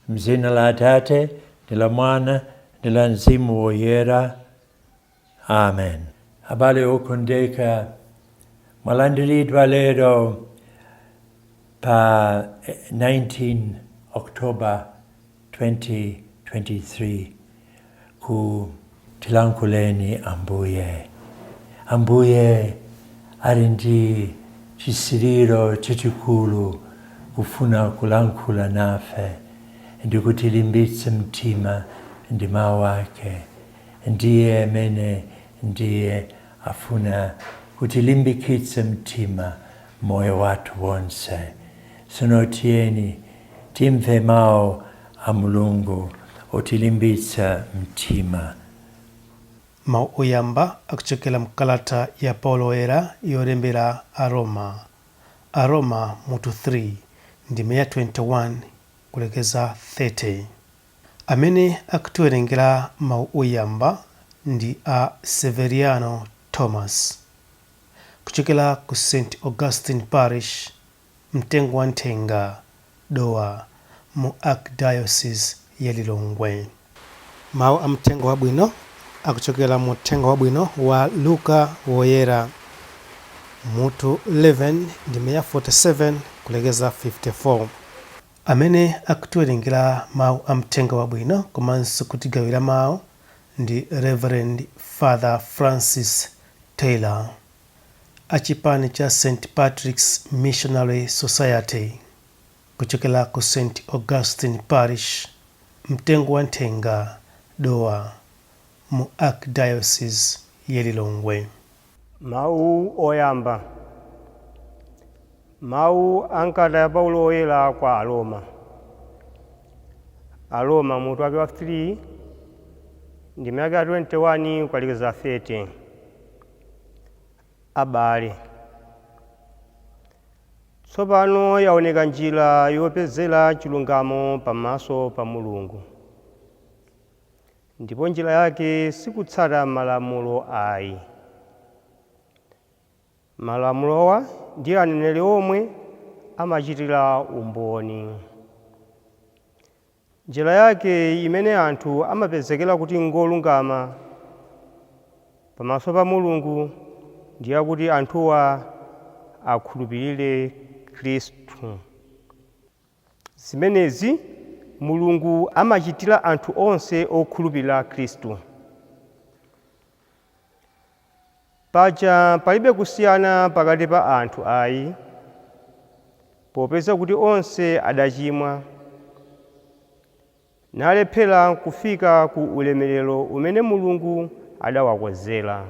M'dzina la Atate, ndi la Mwana, ndi la Mzimu Woyera. Amen. Abale okondeka, mwalandiridwa lero pa 19 October 2023 ku Tilankhuleni Ambuye. Ambuye ali ndi chisiriro chachikulu kufuna kulankhula nafe ndi kutilimbitsa mtima ndi mawu ake. Ndiye amene ndiye afuna kutilimbikitsa mtima moyo wathu wonse. Tsono tiyeni timve mawu a Mulungu otilimbitsa mtima. Mawu oyamba akuchokera mkalata ya Paulo Woyera yolembera Aroma, Aroma mutu 3 ndime ya 21 kulekeza 30. Amene akutiwerengera mawu oyamba ndi a Severiano Thomas kuchokera ku St Augustine Parish, Mtengo wa Nthenga, Dowa, mu Archdiocese ya Lilongwe. Mawu a Mthenga Wabwino akuchokera mu Uthenga Wabwino wa Luka Woyera, mutu 11 ndime ya 47 kulekeza 54. Amene akutiwerengera mawu a Mthenga Wabwino komanso kutigawira mawu ndi Rev. Father Francis Taylor a chipani cha St Patrick's Missionary Society kuchokera ku St Augustine Parish, Mtengo wa Nthenga, Dowa, mu Archdiocese ya Lilongwe. Mawu oyamba. Mawu a m'kalata ya Paulo Woyera kwa Aroma. Aroma mutu wake wa 3 ndime yake ya 21 kukalekeza 30. Abale, tsopano yaoneka njira yopezera chilungamo pamaso pa Mulungu, ndipo njira yake sikutsata malamulo ayi. Malamulowa ndi aneneri omwe amachitira umboni. Njira yake imene anthu amapezekera kuti ngolungama pamaso pa Mulungu ndi yakuti anthuwa akhulupirire Khristu. Zimenezi Mulungu amachitira anthu onse okhulupirira Khristu. Paja palibe kusiyana pakati pa anthu ayi, popeza kuti onse adachimwa, nalephera kufika ku ulemerero umene Mulungu adawakonzera.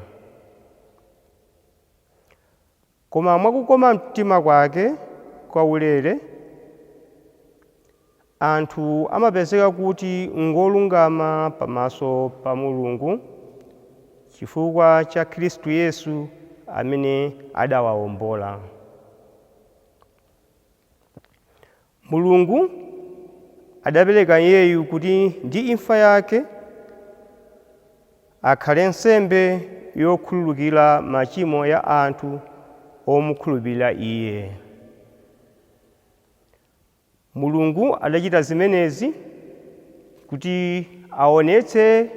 Koma mwakukoma mtima kwake kwaulere, anthu amapezeka kuti ngolungama pamaso pa Mulungu chifukwa cha Khristu Yesu amene adawawombola. Mulungu adapereka Iyeyu kuti ndi imfa yake akhale nsembe yokhululukira machimo ya anthu omukhulupirira Iye. Mulungu adachita zimenezi kuti aonetse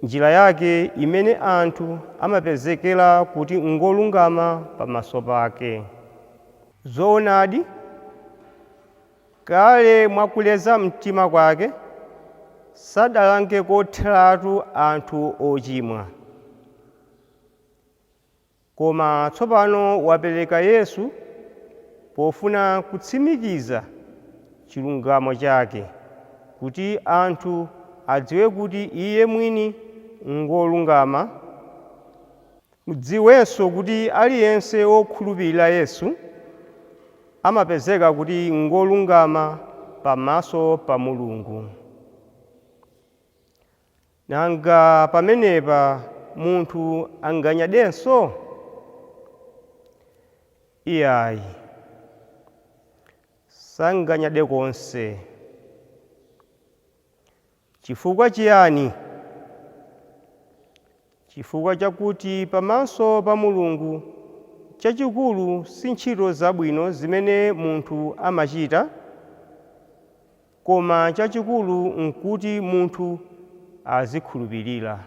njira yake imene anthu amapezekera kuti ngolungama pamaso pake. Zoonadi, kale mwakuleza mtima kwake sadalange kotheratu anthu ochimwa, koma tsopano wapereka Yesu pofuna kutsimikiza chilungamo chake, kuti anthu adziwe kuti Iye mwini ngolungama. Mudziwenso kuti aliyense wokhulupirira Yesu amapezeka kuti ngolungama pamaso pa Mulungu. Nanga pamenepa munthu anganyadenso? Iyayi, sanganyade konse. Chifukwa chiyani? Chifukwa chakuti pamaso pa Mulungu chachikulu si ntchito zabwino zimene munthu amachita, koma chachikulu nkuti munthu azikhulupirira.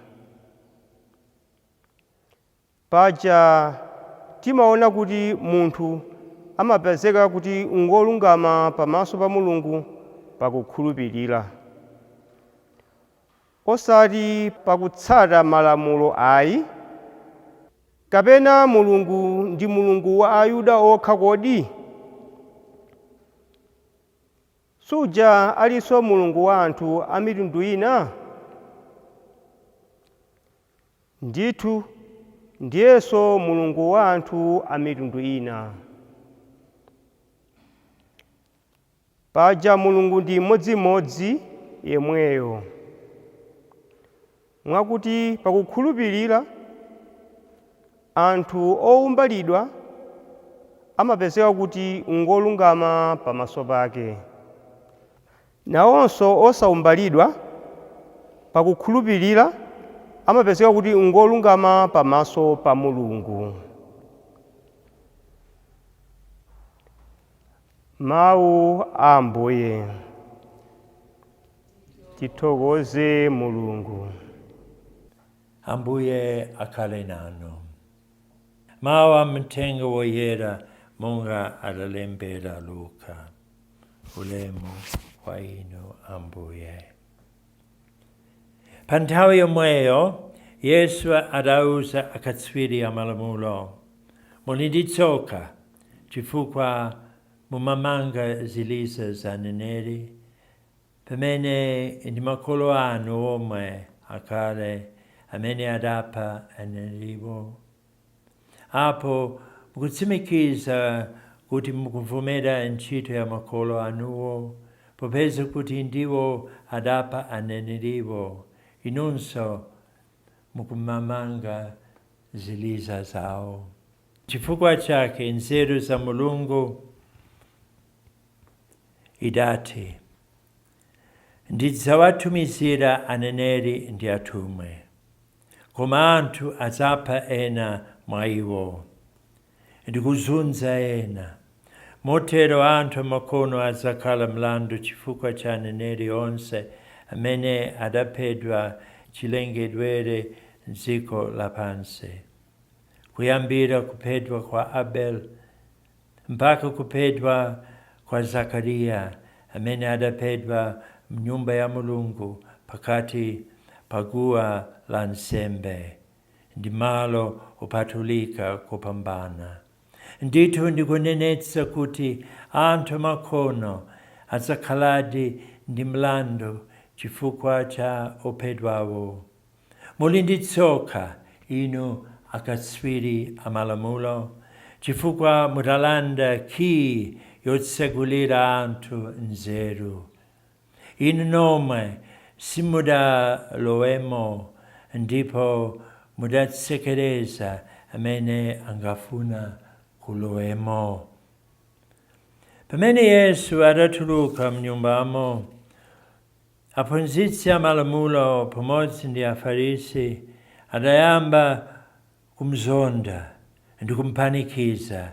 Paja timaona kuti munthu amapezeka kuti ngolungama pamaso pa Mulungu pakukhulupirira, osati pakutsata malamulo ayi. Kapena Mulungu ndi Mulungu wa Ayuda okha kodi? Suja alinso Mulungu wa anthu a mitundu ina? Ndithu ndiyenso Mulungu wa anthu a mitundu ina. Paja Mulungu ndi mmodzimodzi yemweyo, mwakuti pakukhulupirira anthu owumbalidwa amapezeka kuti ngolungama pamaso pake. Nawonso osawumbalidwa pakukhulupirira amapezeka kuti ngolungama pamaso pa Mulungu. Mawu a Ambuye. Tithokoze Mulungu. Ambuye akhale nanu. Mawu a Mthenga Woyera monga adalembera Luka. Ulemu kwa inu Ambuye. Pa nthawi yomweyo Yesu adauza akatswiri a malamulo, muli ndi tsoka chifukwa mumamanga ziliza za aneneri, pamene ndi makolo anu omwe akale amene adapha aneneriwo. Apo mukutsimikiza kuti mukuvomera ntchito ya makolo anuwo, popeza kuti ndiwo adapha aneneriwo, inunso mukumamanga ziliza zawo. Chifukwa chake nzeru za Mulungu idati, ndidzawatumizira aneneri ndi atumwi, koma anthu adzapha ena mwa iwo ndi kuzunza ena. Motero anthu amakono adzakhala mlandu chifukwa cha aneneri onse amene adaphedwa chilengedwere dziko lapansi, kuyambira kuphedwa kwa Abel mpaka kuphedwa kwa Zakariya amene adaphedwa mnyumba ya Mulungu pakati pa guwa la nsembe ndi malo opatulika kopambana. Ndithu ndikunenetsa kuti anthu amakono adzakhaladi ndi mlandu chifukwa cha ophedwawo. Muli ndi tsoka inu akatswiri a malamulo, chifukwa mudalanda kiyi yotsegulira anthu nzeru. Inu nomwe simudalowemo ndipo mudatsekereza amene angafuna kulowemo. Pamene Yesu adatuluka mnyumbamo, aphunzitsi a malamulo pamodzi ndi Afarisi adayamba kumzonda ndi kumpanikiza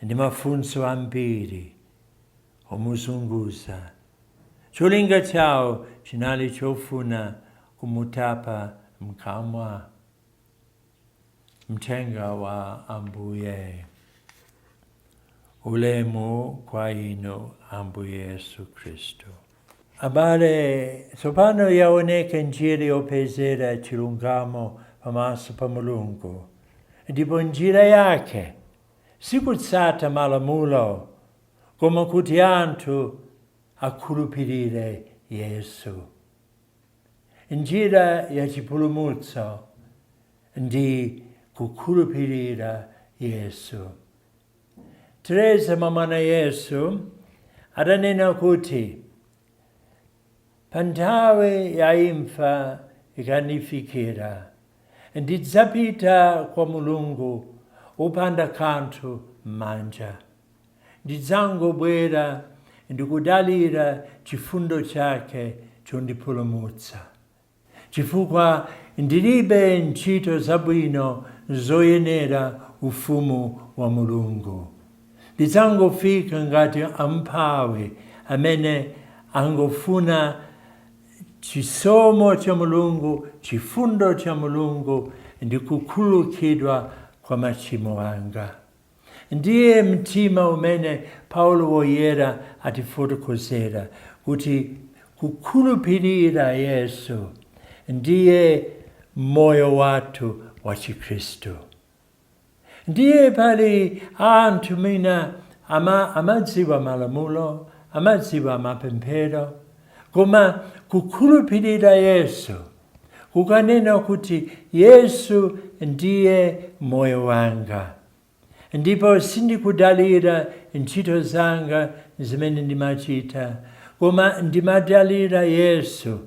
ndi mafunso ambiri omuzunguza. Cholinga chawo chinali chofuna kumutapa mkamwa. Mthenga wa Ambuye. Ulemu kwa inu Ambuye Yesu Khristu. Abale, tsopano yaoneka njira yopezera chilungamo pamaso pa Mulungu, ndipo njira yake sikutsata malamulo, koma kuti anthu akhulupirire Yesu. Njira ya chipulumutso ndi kukhulupirira Yesu. Teresa mamwana Yesu adanena kuti pa nthawi ya imfa ikandifikira, ndidzapita kwa Mulungu wopanda kanthu m'manja. Ndidzangobwera ndikudalira chifundo chake Chondipulumutsa, chifukwa ndilibe ntchito zabwino zoyenera ufumu wa Mulungu. Ndidzangofika ngati amphawi amene angofuna chisomo cha Mulungu, chifundo cha Mulungu ndi kukhululukidwa kwa machimo anga. Ndiye mtima umene Paulo Woyera atifotokozera kuti kukhulupirira Yesu ndiye moyo wathu wa Chikhristu. Ndiye pali anthu mwina amadziwa malamulo, amadziwa mapemphero, koma kukhulupirira Yesu kukanena kuti Yesu ndiye moyo wanga, ndipo sindikudalira ntchito zanga zimene ndimachita, koma ndimadalira Yesu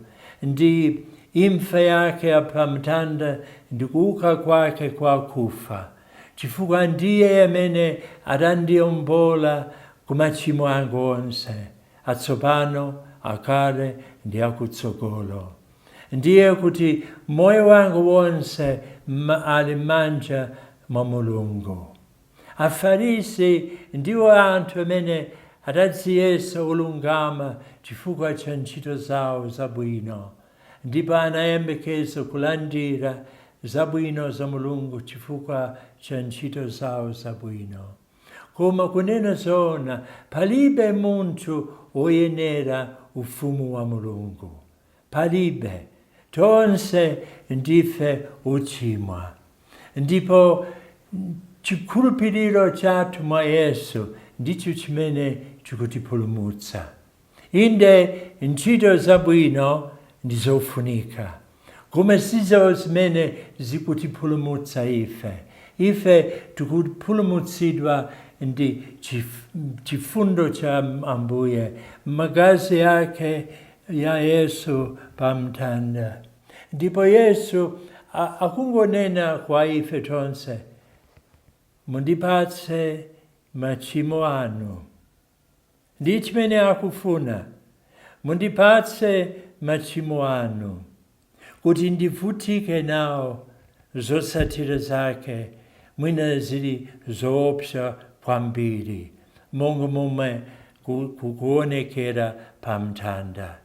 ndi imfa yake pamtanda ndi kuuka kwake kwa kufa, chifukwa ndiye amene adandiombola ku machimo anga onse, atsopano, akale ndi akutsogolo. Ndiye kuti moyo wanga wonse ali m'manja mwa Mulungu. Afarisi ndiwo anthu amene adadziyesa olungama chifukwa cha ntchito zawo zabwino, ndipo anayembekeza kulandira zabwino za Mulungu chifukwa cha ntchito zawo zabwino. Koma kunena zoona, palibe munthu woyenera ufumu wa Mulungu, palibe. Tonse ndife uchimwa, ndipo chikhulupiriro chathu mwa Yesu ndicho chimene chikutipulumutsa. Inde, ntchito zabwino ndi zofunika, koma sizo zimene zikutipulumutsa ife. Ife tikupulumutsidwa ndi chifundo cha Ambuye, magazi ake ya Yesu pamtanda. Ndipo Yesu akungonena kwa ife tonse, "Mundipatse machimo anu." Ndi chimene akufuna, "Mundipatse machimo anu kuti ndivutike nawo zotsatira zake, mwina zili zoopsa kwambiri, monga momwe kukuonekera pamtanda.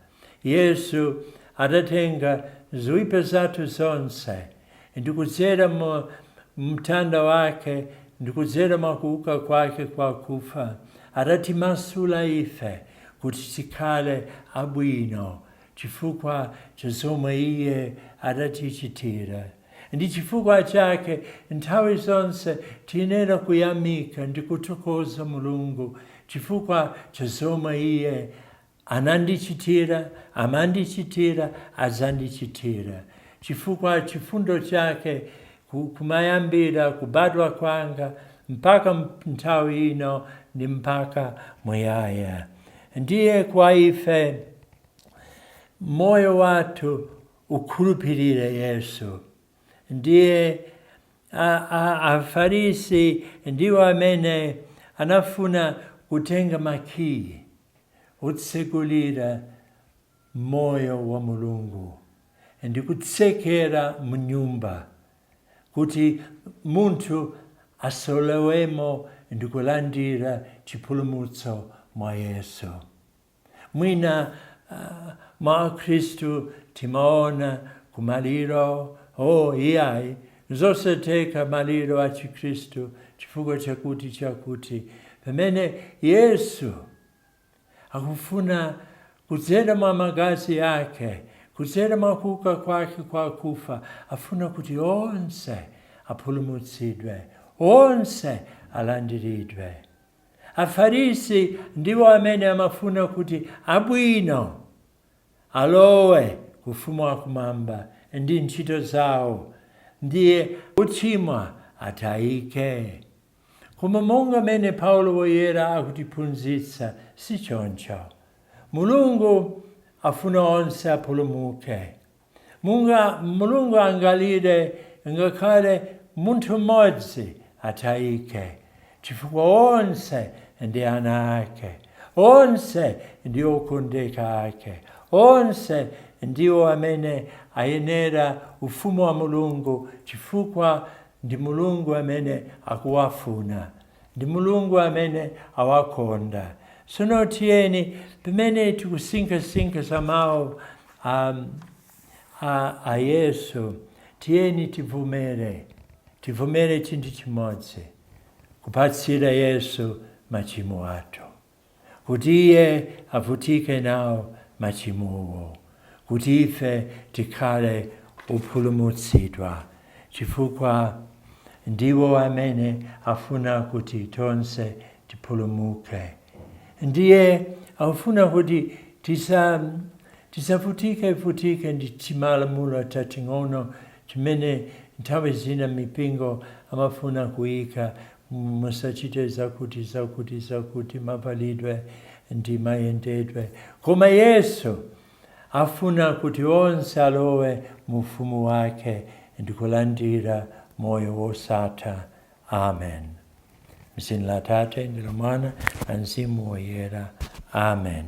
Yesu adatenga zoyipa zathu zonse ndikudzera mu mtanda wake, ndikudzera mwakuuka kwake kwa kufa, adatimasula ife kuti tikhale abwino chifukwa cha zomwe iye adatichitira. Ndi chifukwa chake nthawi zonse tiyenera kuyamika ndi kuthokoza Mulungu chifukwa cha zomwe iye anandichitira, amandichitira, adzandichitira, chifukwa chifundo chake kumayambira kubadwa kwanga mpaka nthawi ino ndi mpaka muyaya. Ndiye kwa ife, moyo wathu ukhulupirire Yesu. Ndiye Afarisi ndiwo amene anafuna kutenga makiyi otsegulira moyo wa Mulungu ndi kutsekera mnyumba kuti munthu asolowemo ndi kulandira chipulumutso mwa Yesu. Mwina mwa Akhristu timaona kumaliro, "Oh iyayi, zosatheka maliro a Chikhristu chifukwa chakuti chakuti," pamene Yesu akufuna kudzera mwa magazi ake, kudzera mwa kuuka kwake kwa kufa, afuna kuti onse apulumutsidwe, onse alandiridwe. Afarisi ndiwo amene amafuna kuti abwino alowe kufumu wakumwamba ndi ntchito zawo, ndiye uchimwa atayike. Koma monga mene Paulo Woyera akutiphunzitsa, si choncho. Mulungu afuna onse apulumuke. Munga Mulungu angalire ngakhale munthu mmodzi atayike, chifukwa onse ndi ana ake, onse ndi okondeka ake. Onse ndiwo amene ayenera ufumu wa Mulungu, chifukwa ndi Mulungu amene akuwafuna, ndi Mulungu amene awakonda. Sono tiyeni pamene tikusinkhasinkha za mawu a Yesu, tiyeni tivomere chinthu chimodzi: kupatsira Yesu machimo athu, kuti iye avutike nawo machimowo, kuti ife tikhale opulumutsidwa, chifukwa ndiwo amene afuna kuti tonse tipulumuke. Ndiye afuna kuti tisavutike vutike ndi timalamulo tating'ono chimene nthawi zina mipingo amafuna kuyika: musachite zakuti, zakuti, zakuti, mavalidwe ndi mayendedwe. Koma Yesu afuna kuti onse alowe mu ufumu wake ndi kulandira moyo wosatha. Amen. M'dzina la Tate ndi la Mwana na Mzimu Woyera. Amen.